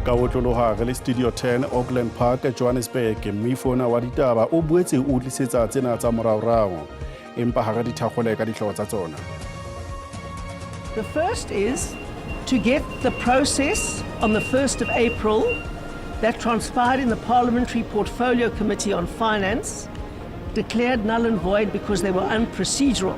Ka otloloha re le Studio 10 Auckland Park, Johannesburg, moifo ona wa ditaba o boetse o tlisetsa tsena tsa moraorao. Empa ha re di thakgole ka dihlooho tsa tsona. The first is to get the process on the 1st of April that transpired in the Parliamentary Portfolio Committee on Finance declared null and void because they were unprocedural.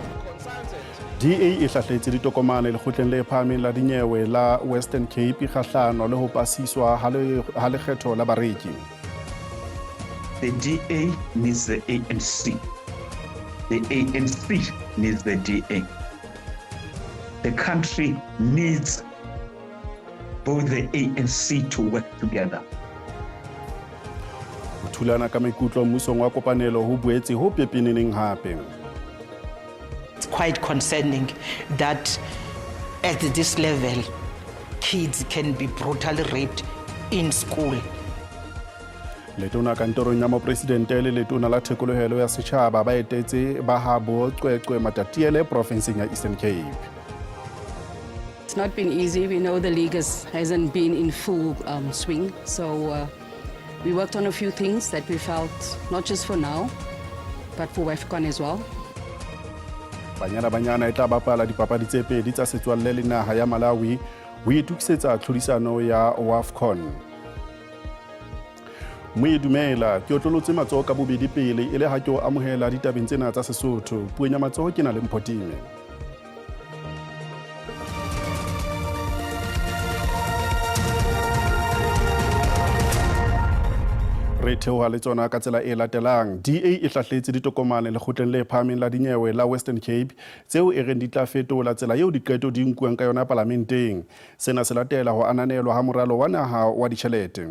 DA e hlahletse ditokomane lekgotleng le phahameng la dinyewe la Western Cape kgahlano le ho pasiswa ha lekgetho la bareki. The DA needs the ANC. The ANC needs the DA. The country needs both the ANC to work together. Ho thulana ka maikutlo mmusong wa kopanelo ho boetse ho pepeneneng hape. It's quite concerning that at this level, kids can be brutally raped in school. Letona kantorong ya mopresidente le letona la thekolohelo ya setjhaba ba etetse ba ha bo Cwecwe Matatiele profinseng ya Eastern Cape. It's not been easy. We know the league hasn't been in full swing. So we worked on a few things that we felt, not just for now, but for WAFCON as well. Banyana Banyana e tla bapala dipapadi tse pedi tsa setswalle le naha ya Malawi ho itokisetsa tlhodisano ya WAFCON. Moe dumela, ke otlolotse matsoho ka bobedi pele e le ha ke o amohela ditabeng tsena tsa Sesotho. Puong ya matsoho ke na le Mpho Time. Re theoha le tsona ka tsela e latelang. DA e hlahletse ditokomane lekgotleng le phahameng la dinyewe la Western Cape tseo e reng di tla fetola tsela eo diqeto di nkuwang ka yona palamenteng. Sena se latela ho ananelwa ha moralo wa naha wa ditjhelete.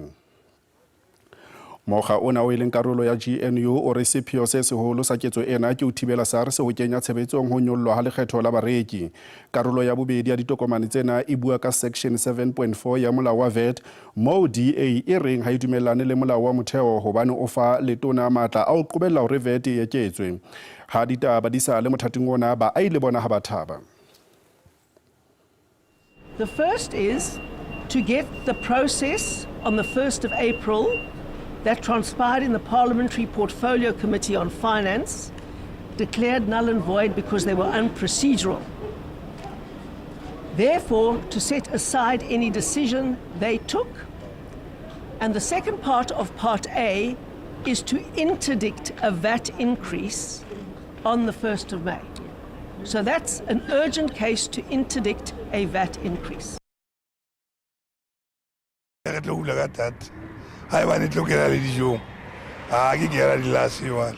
Mokga ona o e leng karolo ya GNU o re sepheo se seholo sa ketso ena ke ho thibela SARS ho kenya tshebetsong ho nyollwa ha lekgetho la bareki. Karolo ya bobedi ya ditokomane tsena e bua ka Section 7.4 ya molao wa VAT moo DA e reng ha e dumellane le molao wa motheo hobane o fa letona matla a ho qobella hore VAT e eketswe. Ha ditaba di sa le mothating ona, baahi le bona ha ba thaba. The first is to get the process on the 1st of April that transpired in the Parliamentary Portfolio Committee on Finance declared null and void because they were unprocedural. Therefore, to set aside any decision they took. And the second part of Part A is to interdict a VAT increase on the 1st of May. So that's an urgent case to interdict a VAT increase. Re tlo hula ka thata ha ebane tlo kena le dijong a ke kera dilase jwale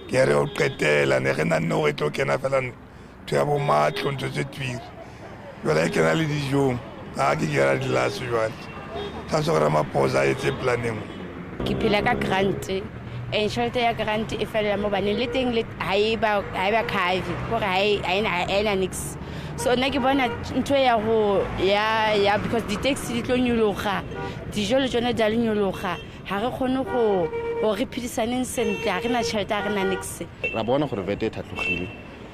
ke re o qetela ne re nanne gore e tlo kena fela ntho ya bo matlo ntho tse twiri jwale e kena le dijong a ke kera dilase jwale tshwanetse gore Ramaphosa a etse plan e nngwe. Ke phela ka grant and tšhelete ya grant e felela mo baneng le teng le ha e ba cover gore ha e na nix. So nna ke bona ntho ya go ya because di-taxi di tlo nyologa, dijo le tsone di a le nyologa, ha re kgone go gore re phedisaneng sentle, ha re na tšhelete, ha re na nix. Ra bona gore VAT e tlhatlogile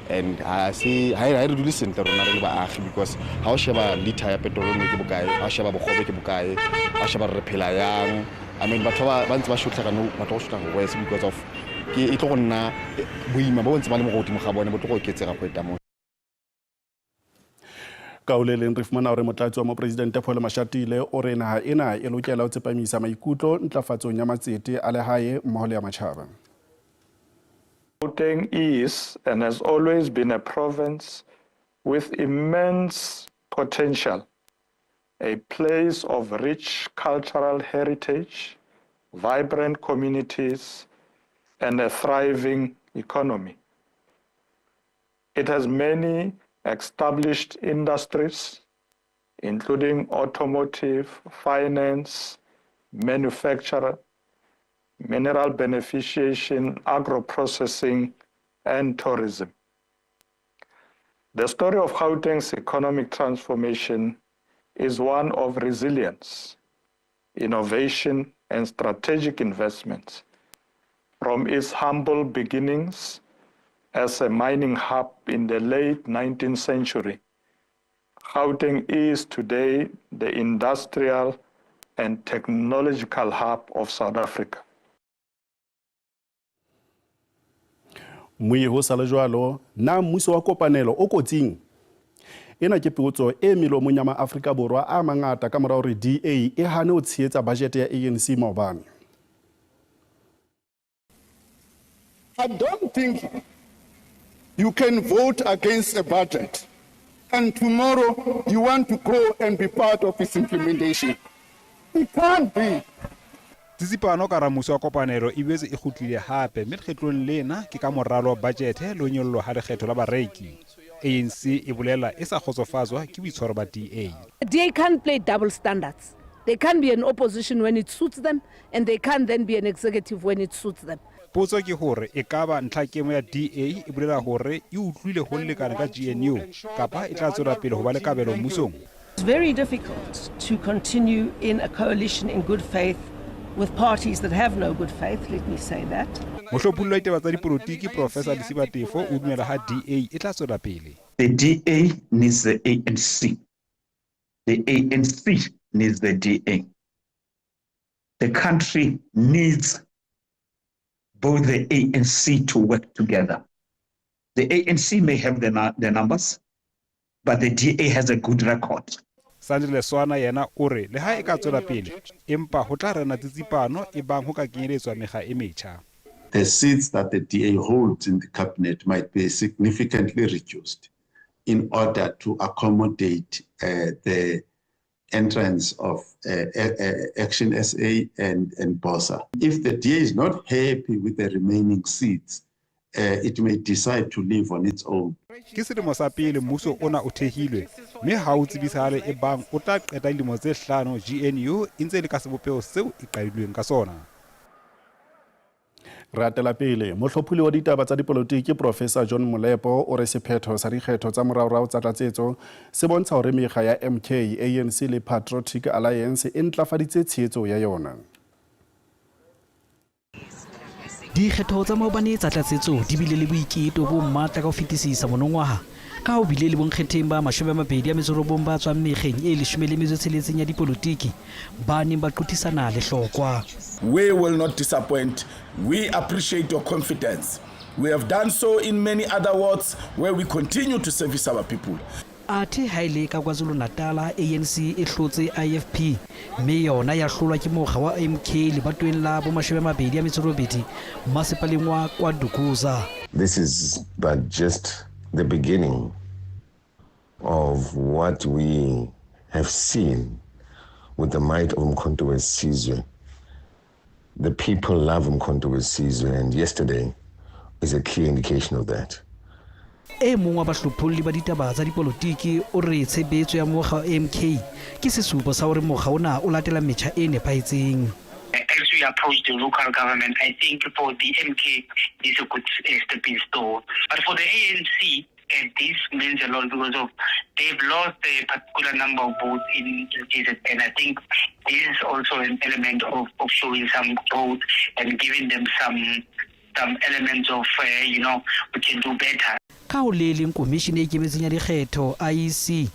and ha se ha e re dule sentle rona re le baagi because ha o sheba liter ya petrol ke bokae, ha o sheba bogobe ke bokae, ha o sheba re phela yang. I mean batho ba ntse ba shotlhega no batho ba shotlhega worse because of ke e tlo go nna boima bo ntse ba le mo godimo ga bone bo tlo go oketsega go eta mo. Ka ho le leng re fumana hore motlatsi wa mopresidente Paul Mashatile o re naha ena e lokela ho tsepamisa maikutlo ntlafatsong ya matsete a lehae mmoho le ya matjhaba. Gauteng is and has always been a province with immense potential, a place of rich cultural heritage, vibrant communities, and a thriving economy. It has many established industries, including automotive, finance, manufacture, mineral beneficiation, agro-processing, and tourism. The story of Gauteng's economic transformation is one of resilience, innovation, and strategic investments. From its humble beginnings as a mining hub in the late 19th century, Gauteng is today the industrial and technological hub of South Africa. Moye ho sa le jwalo, na mmuso wa kopanelo o kotsing? Ena ke potso e melomong ya maAfrika Borwa a mangata ka mora hore DA e hane ho tshehetsa bajete ya ANC maobane. I don't think you can vote against a budget and tomorrow you want to go and be part of its implementation. It can't be. Tsitsipano ka ramuso wa kopanelo e boetse e kgutlile hape mme lekgetlong lena ke ka moralo wa bajete le ho nyollwa ha lekgetho la bareki. ANC e bolela e sa kgotsofatswa ke boitshwaro ba DA. DA can't play double standards. They can't be an opposition when it suits them, and they can't then be an executive when it suits them. Potso ke hore ekaba ntlhakemo ya DA e bolela hore e utlwile ho lekana ka GNU kapa e tla tswela pele ho ba le kabelo mmusong. It's very difficult to continue in a coalition in good faith with parties that have no good faith, let me say that. Mohlopholli wa ditaba tsa dipolotiki Professor Lesiba Teffo o dumela ha DA e tla tswela pele. The DA needs the ANC. The ANC needs the DA. The country needs both the ANC to work together. The ANC may have the numbers, but the DA has a good record. Sandile Swana yena o re le ha e ka tswela pele empa ho tla rena tsitsipano e bang ho ka kenyeletswa mekga e metjha. The seats that the DA holds in the cabinet might be significantly reduced in order to accommodate the entrance of Action SA and BOSA. If the DA is not happy with the remaining seats, it may decide to leave on its own. Ke selemo sa pele mmuso ona o thehilwe mme ha o tsebisahale e bang o tla qeta dilemo tse hlano GNU e ntse e le ka sebopeho seo e qadilweng ka sona. Re atela pele, mohlopholli wa ditaba tsa dipolotiki Professor John Molepo o re sephetho sa dikgetho tsa moraorao tsa tlatsetso se bontsha hore mekga ya MK, ANC le Patriotic Alliance e ntlafaditse tshehetso ya yona. Dikgetho tsa maobane tsa tlatsetso di bile le boiketo bo matla ka ho fetisisa monongwaha ka ho bile le bonkgetheng ba 29 ba tswang mekgeng e 16 ya dipolotiki ba neng ba qothisana lehlokwa. We will not disappoint. We appreciate your confidence. We have done so in many other wards where we continue to service our people. Athe ha e le ka KwaZulu-Natal, ANC e hlotse IFP mme yona ya hlolwa ke mokga wa MK lebatoweng la bo 28 masepaleng wa KwaDukuza. This is but just the beginning of what we have seen with the might of Umkhonto weSizwe. The people love Umkhonto weSizwe, and yesterday is a clear indication of that. E mong wa bahlopholli ba ditaba tsa dipolotiki o re tshebetso ya mokga wa MK ke sesupo sa hore mokga ona o latela metjha e nepahetseng. As we approach the local government, I think for the MK, this is a good stepping stone. But for the ANC, this means a lot because of they've lost a particular number of votes in KZN. I think this is also an element of showing some growth and giving them some elements of, we can do better. Ka ho le leng komishene e ikemetseng ya dikgetho IEC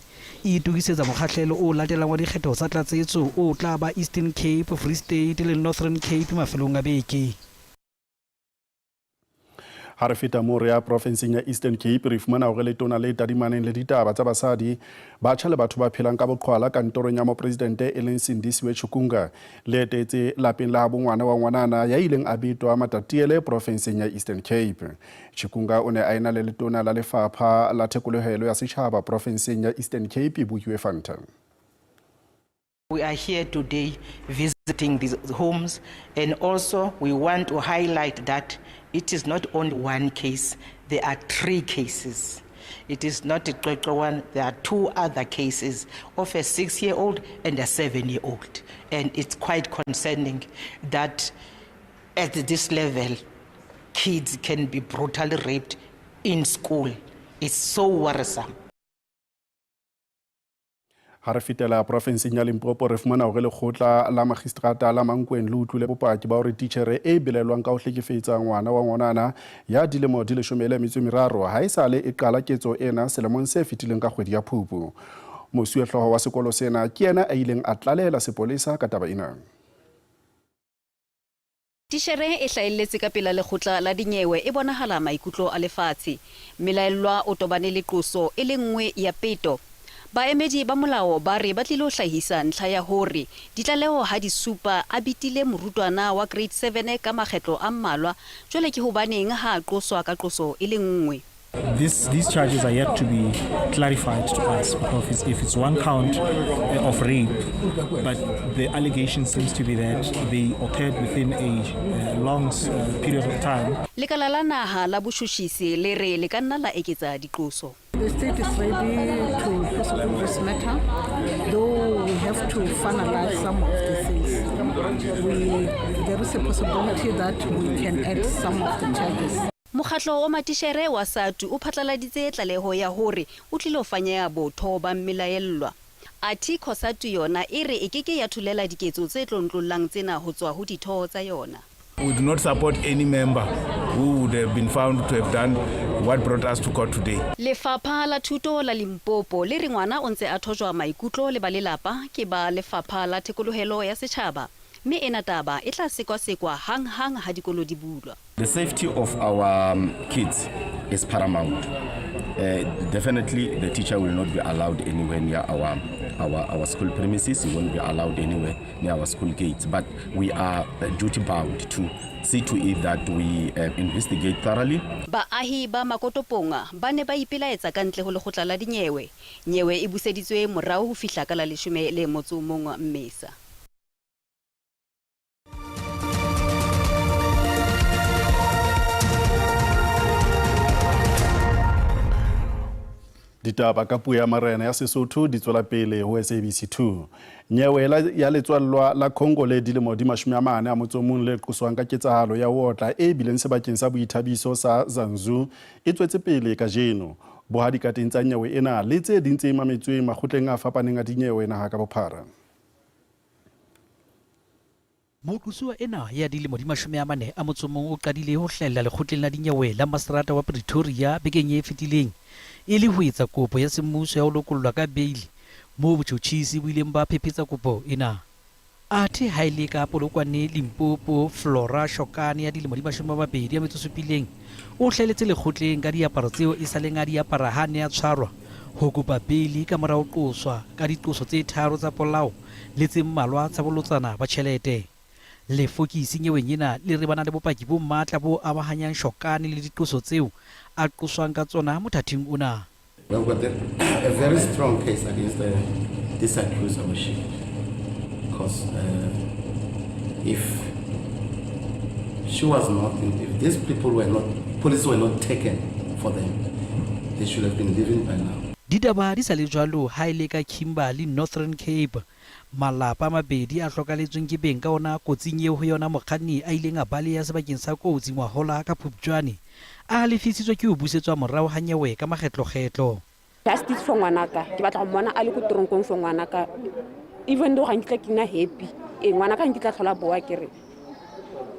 e itokisetsa mokgahlelo o latelang wa dikgetho tsa tlatsetso o tla ba Eastern Cape, Free State le Northern Cape mafelong a beke. Ha re feta moo re ya profenseng ya Eastern Cape, re fumana hore letona le tadimaneng le ditaba tsa basadi, batjha le batho ba phelang ka boqhwala kantorong ya mopresidente e leng Sindisiwe Chikunga le etetse lapeng la habo ngwana wa ngwanana ya ileng a betwa Matatiele profenseng ya Eastern Cape. Chikunga o ne a ena le letona la lefapha la thekolohelo ya setjhaba profenseng ya Eastern Cape, Bukiwe Fanta. We are here today visiting these homes, and also we want to highlight that it is not only one case, there are three cases. It is not a Cwecwe one, there are two other cases of a 6-year-old and a 7-year-old. And it's quite concerning that at this level, kids can be brutally raped in school. It's so worrisome. Ha re fetela profenseng ya Limpopo, re fumana hore lekgotla la magistrata la Mankweng le utlwile bopaki ba hore titjhere e belelwang ka ho hlekefetsa ngwana wa ngwanana ya dilemo di 13 ha e sale e qala ketso ena selemong se fetileng ka kgwedi ya Phupu. Mosuwehlooho wa sekolo sena ke yena a ileng a tlalehela sepolesa ka taba ena. Titjhere e hlahelletse ka pela lekgotla la dinyewe e bonahala maikutlo a lefatshe. Mmelaellwa o tobane le qoso e le nngwe ya peto. Baemedi ba molao ba re ba tlilo hlahisa ntlha ya hore ditlaleho ha di supa a betile morutwana wa Grade Seven ka makgetlo a mmalwa, jwale ke hobaneng ha a qoswa ka qoso e le nngwe. This, these charges are yet to be clarified to us because if it's, if it's one count eh, of rape, but the allegation seems to be that they occurred within a, a long eh, period of time. Lekala la naha la boshushisi le re le ka nna la eketsa diqoso. The state is ready to prosecute this matter, though we have to finalize some of the things. We, there is a possibility that we can add some of the charges. Mokgatlo wa matishere wa SATU o phatlaladitse tlaleho ya hore o tlilo fanyeha botho ba mmelaellwa. Athe COSATU yona e re e ke ke ya tholela diketso tse tlontlollang tsena ho tswa ho ditho tsa yona. We do not support any member who would have been found to have done what brought us to court today. Lefapha la Thuto la Limpopo le re ngwana o ntse a thojwa maikutlo le ba lelapa ke ba Lefapha la Thekolohelo ya Setjhaba mme ena taba e tla sekwasekwa hanghang ha dikolo di bulwa. The safety of our um, kids is paramount. Uh, definitely, the teacher will not be allowed anywhere near our, our, our school premises. He won't be allowed anywhere near our school gates. But we are duty bound to see to it that we uh, investigate thoroughly. Baahi ba Makotoponga ba ne ba ipelaetsa ka ntle ho lekgotla la dinyewe. Nyewe e buseditswe morao ho fihla ka la leshome le motso o mong Mmesa. Ditaba ka puo ya marena ya Sesotho di tswela pele ho SABC 2. Nyewe ya letswallwa la Congo le dilemo di 41 le qoswang ka ketsahalo ya ho otla e bileng sebakeng sa boithabiso sa Zanzu e tswetse pele kajeno. Boha dikateng tsa nyewe ena le tse ding tse mametsweng makgotleng a fapaneng a dinyewe naha ka bophara. Moqosuwa ena ya dilemo di 41 o qadile ho hlahella lekgotleng la dinyewe la Maseterata wa Pretoria bekeng e fetileng e le ho etsa kopo ya semmuso ya ho lokollwa ka beili moo botjhotjhisi bo ileng ba phephetsa kopo ena. Athe ha e le ka Polokwane, Limpopo, Flora Shokane ya dilemo di 27 o hlahelletse lekgotleng ka diaparo tseo e sa leng a di apara ha a ne a tshwarwa ho kopa beili ka mora ho qoswa ka diqoso tse tharo tsa polao le tse mmalwa tsa bolotsana ba tjhelete. Lefokisi nyeweng ena le re ba na le bopaki bo matla bo amahanyang Shokane le diqoso tseo a qoswang ka tsona mothating ona. We've got a, a very strong case against the, this accused Abushi. Because uh, if she was not, if these people were not, police were not taken for them, they should have been living by now. Ditaba di sa le jwalo ha e le ka Kimberley, Northern Cape. Malapa a mabedi a hlokaletsweng ke beng ka ona kotsing eo ho yona mokganni a ileng a baleha sebakeng sa kotsi ngwahola ka Phupjane, a halefisitswe ke ho busetswa morao ha nyewe ka makgetlokgetlo. Justice for ngwanaka, ke batla go mmona a le ko toronkong for ngwanaka, even though ga nkitla ke nna happy, ee ngwanaka nkitla tlhola boa ke re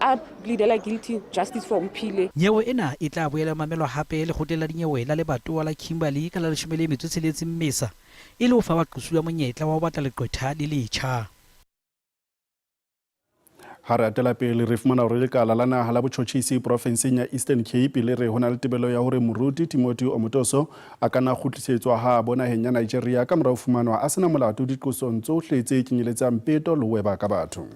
a pleadela guilty, justice for Omphile. Nyewe ena e tla boela e mamelwa hape lekgotleng la dinyewe la lebatowa la Kimberley ka la 16 Mmesa e le ho fa baqosuwa monyetla wa ho batla leqwetha le letjha. Ha re atela pele re fumana hore lekala la naha la botjhotjhisi porofenseng ya Eastern Cape le re ho na le tebello ya hore moruti Timothy Omotoso a ka nna kgutlisetswa habo naheng ya Nigeria ka mora ho fumanwa a sena molato diqosong tsohle tse kenyeletsang peto le ho weba ka batho.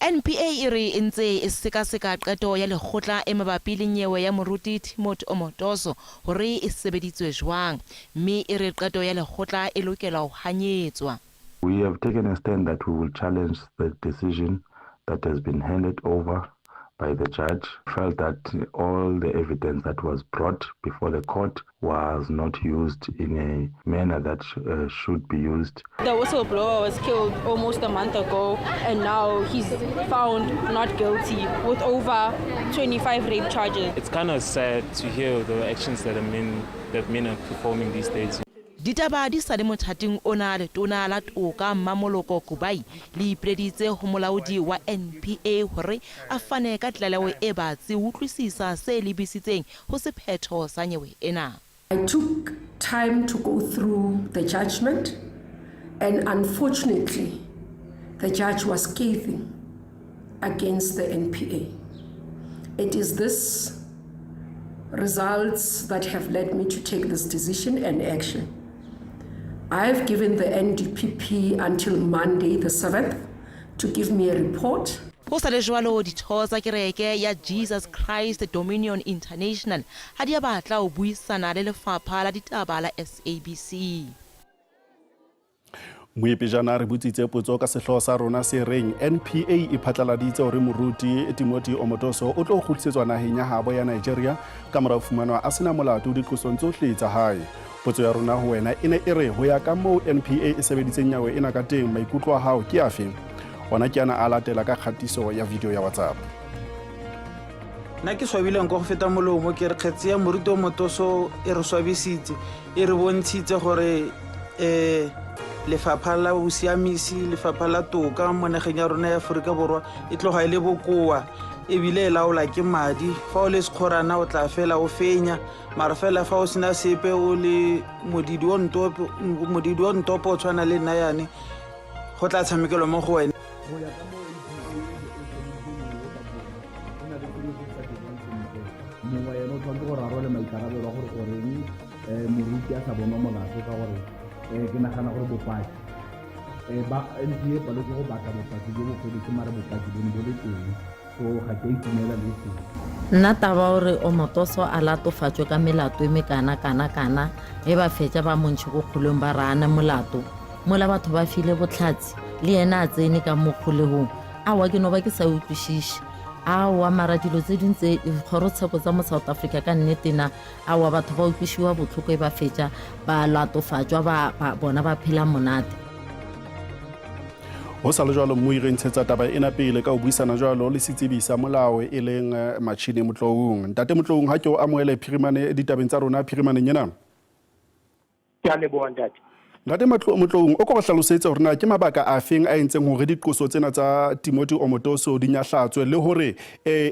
NPA e re e ntse e sekaseka qeto ya lekgotla e mabapi le nyewe ya moruti Timothy Omotoso hore e sebeditswe jwang, mme e re qeto ya lekgotla e lokela ho hanyetswa. We have taken a stand that we will challenge the decision that has been handed over by the judge. Felt that all the evidence that was brought before the court was not used in a manner that uh, should be used. The whistleblower was killed almost a month ago, and now he's found not guilty with over 25 rape charges. It's kind of sad to hear the actions that, men, that men are performing these days. Ditaba di sa le mothating ona, Letona la Toka Mmamoloko Kubayi le ipileditse ho molaodi wa NPA hore a fane ka tlaleho e batsi ho utlwisisa se lebisitseng ho sephetho sa nyewe ena. I took time to go through the judgment, and unfortunately, the judge was scathing against the NPA. It is this results that have led me to take this decision and action. I've given the NDPP until Monday the 7th to give me a report. Ho sa le jwalo, ditho tsa kereke ya Jesus Christ Dominion International ha di a batla ho buisana le lefapha la ditaba la SABC. Moepejana re botsitse potso ka sehlooho sa rona se reng NPA e phatlaladitse hore moruti Timothy Omotoso o tlo kgutlisetswa naheng ya habo ya Nigeria ka mora ho fumanwa a sena molato diqosong tsohle tsa hae. Potso ya rona ho wena e ne e re ho ya ka moo NPA e sebeditseng nyawe ena ka teng, maikutlo a hao ke afe? Ona ke ana a latela ka kgatiso ya video ya WhatsApp. Nna ke swabileng kwa go feta molomo ke re kgetse ya moruti Omotoso e re swabisitse, e re bontshitse gore lefapha la bosiamisi, lefapha la toka mo nageng ya rona ya Aforika Borwa e tloga e le bokoa ebile e laola ke madi. Fa o le sekgorana o tla fela o fenya, mara fela fa o sena sepe o le modidi o ntopo o tshwana le nna yane, go tla tshamekelwa mo go wena. Mongwe ene o tshwanetse gore a rwale maikarabelo a gore goreng moruti a sa bonwa molato, ka gore ke nagana gore bopaki ba NPA paletse go batla bopaki jo bo feletse, mare bopaki bo ne bo le teng, so ga ke a itumela le seng. Nna taba gore Omotoso a latofatšwe ka melato e mekana kana kana, ge ba fetša ba montšhe ko kgolong ba rana molato mola batho ba file botlhatsi le yena a tsene ka mo kgolegong, aowa ke no ba ke sa utlwešiše. Aowa mara dilo tse dingwe tse kgorotsheko tsa mo South Africa ka nnete na, aowa batho ba utlwišiwa botlhoko e ba fetša ba latofatšwa ba bona ba phela monate. Ho sa le jwalo, mmui re ntshetsa taba ena pele ka ho buisana jwalo le setsebi sa molao e leng Machini Motloung. Ntate Motloung, ha ke o amohele phirimane ditabeng tsa rona phirimaneng ena. Ke a leboha ntate. Ntate Motloung, o ko re hlalosetse hore na ke mabaka a feng a entseng hore diqoso tsena tsa Timothy Omotoso di nyahlatswe, le hore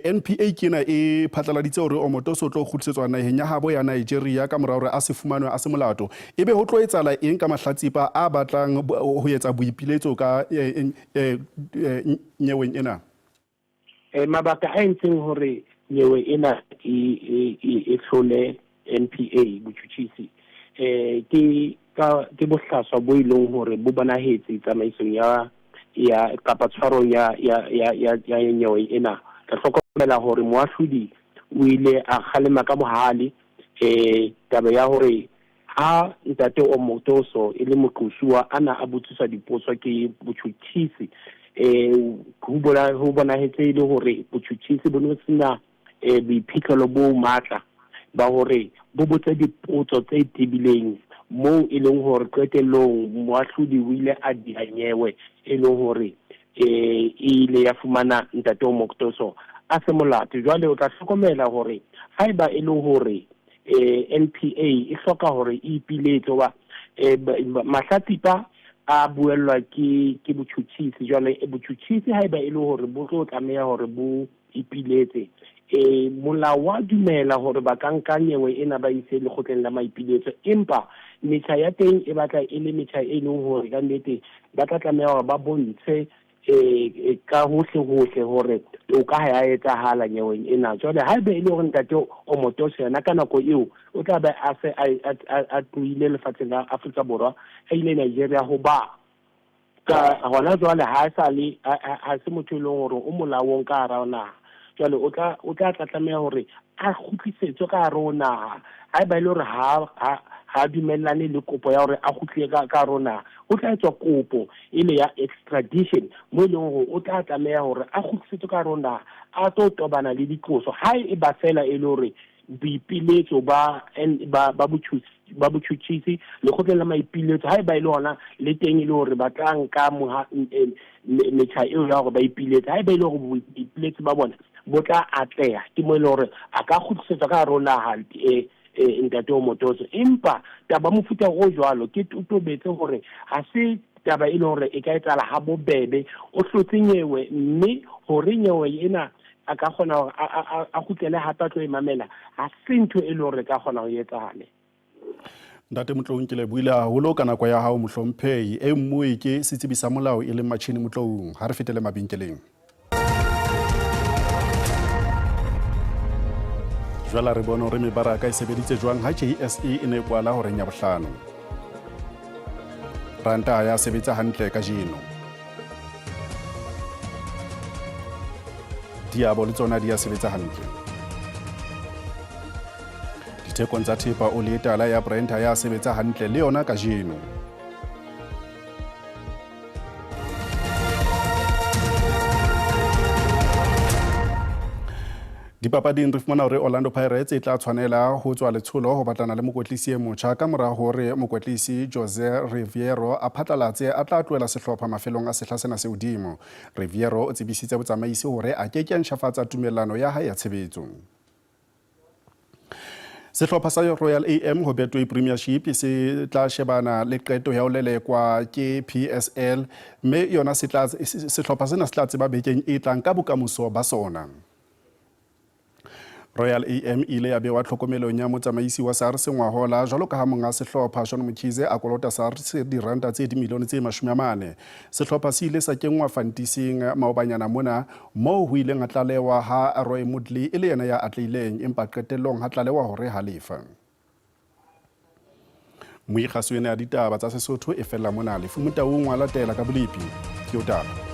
NPA ke ena e phatlaladitse hore Omotoso o tlo kgutlisetswa naheng ya habo ya Nigeria ka mora hore a se fumanwe a se molato. Ebe ho tlo etsahala eng ka mahlatsipa a batlang ho etsa boipiletso ka nyeweng ena? Mabaka a entseng hore nyewe ena e hlole NPA botjhutjhisi ke bohlaswa bo e leng hore bo bonahetse tsamaisong ya kapa tshwarong ya nyewe ena. Re hlokomela hore moahlodi o ile a kgalema ka bohale taba ya hore ha ntate Omotoso e le moqosuwa a na a botsiswa dipotso ke botjhutjhisi, ho bonahetse e le hore botjhutjhisi bo ne sena boiphihlelo bo matla ba hore bo botse dipotso tse tebileng, moo e leng hore qetellong moahlodi o ile a diha nyewe e leng hore e ile ya fumana ntate Omotoso a se molato. Jwale o tla hlokomela hore haeba e le hore NPA e hloka hore e ipiletse hoba mahlatsipa a buellwa ke botjhutjhisi. Jwale botjhutjhisi haeba e le hore bo tlo tlameha hore bo ipiletse, molao wa dumela hore ba ka nka nyewe ena ba ise lekgotleng la maipiletso, empa metjha ya teng e batla e le metjha e leng hore ka nnete ba tla tlameha hore ba bontshe ka hohle hohle hore toka ha ya etsahala nyeweng ena. Jwale haebe e le hore ntate Omotoso yena ka nako eo o tla be a se a tlohile lefatsheng la Afrika Borwa a ile Nigeria, ho ba ka hona jwale ha sa le ha se motho e leng hore o molaong ka hara naha. Jwale o tla tlameha hore a kgutlisetswe ka hare ho naha. Haeba e le hore ha dumellane le kopo ya hore a kgutle ka hare ho naha, ho tla etswa kopo e le ya extradition, mo e leng hore o tla tlameha hore a kgutlisetswe ka hare ho naha a tlo tobana le diqoso. Ha e ba fela e le hore boipiletso ba botjhutjhisi lekgotleng la maipiletso haeba e le hona le teng e le hore ba tla nka metjha eo ya hore ba ipiletse, haeba e le hore boipiletso ba bona bo tla atleha, ke mo e le hore a ka kgutlisetswa ka hare ho naha ntate Omotoso. Empa taba mofuta o jwalo ke totobetse hore ha se taba e le hore e ka etsahala ha bobebe. O hlotse nyewe, mme hore nyewe ena a ka kgona hore a kgutlele hape a tlo e mamela, ha se ntho e le hore e ka kgona ho etsahale. Ntate Motloung, ke lebohile haholo ka nako ya hao mohlomphehi. E nngwe ke setsebi sa molao e leng Machini Motloung. Ha re fetele mabenkeleng. Jwala re bone hore mebaraka e sebeditse jwang ha JSE e ne e kwala horeng ya bohlano. Ranta ha ya sebetsa hantle kajeno. Diabo le tsona di ya sebetsa hantle. Dithekong tsa thepa oli e tala ya Brent ha ya sebetsa hantle le yona kajeno. Dipapading re fumana hore Orlando Pirates e tla tshwanela ho tswa letsholo ho batlana le mokwetlisi e motjha ka mora hore mokwetlisi Jose Riveiro a phatlalatse a tla tlohela sehlopha mafelong a sehla sena se hodimo. Riveiro o tsebisitse botsamaisi hore a ke ke a ntjhafatsa tumellano ya hae ya tshebetso. Sehlopha sa Royal AM ho Betway Premiership se tla shebana le qeto ya ho lelekwa ke PSL mme yona sehlopha sena se tla tseba bekeng e tlang ka bokamoso ba sona. Royal AM e ile ya bewa tlhokomelong ya motsamaisi wa SARS ngwahola jwalo ka ha monga sehlopha Sean Mkhize a kolota SARS diranta tse dimilione tse 40. Sehlopha se ile sa kenngwa fantising maobanyana mona moo ho ileng ha tlalewa ha Roy Moodley e le yena ya atlehileng empa qetellong ha tlalewa hore ha lefa. Moikgaso ena ya ditaba tsa Sesotho e fella mona. Lefu Motaung wa latela ka bolepi. Ke o taba.